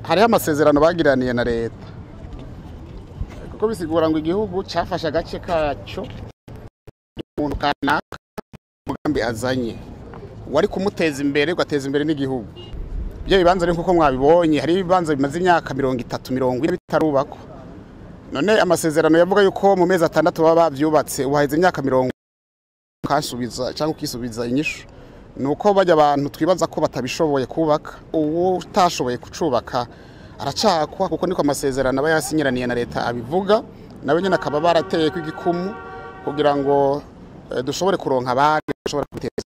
Hariho amasezerano bagiraniye na leta, kuko bisigura ngo igihugu cyafashe agace kacyo, umuntu kanaka umugambi azanye wari kumuteza imbere, ugateza imbere n'igihugu. Ibyo bibanza rero, nkuko mwabibonye, hari ibibanza bimaze imyaka 30, 40 bitarubakwa. None amasezerano yavuga yuko mu mezi 6 baba bavyubatse, ubu haheze imyaka 40. Ukasubiza cyangwa ukisubiza inyishu ni uko bajya abantu twibaza ko batabishoboye kubaka, uwo utashoboye kucubaka aracakwa, kuko niko amasezerano aba yasinyiraniye na leta abivuga. Nawe nyine akaba barateye ko igikumu kugira ngo dushobore kuronka abandi bashobora guteza.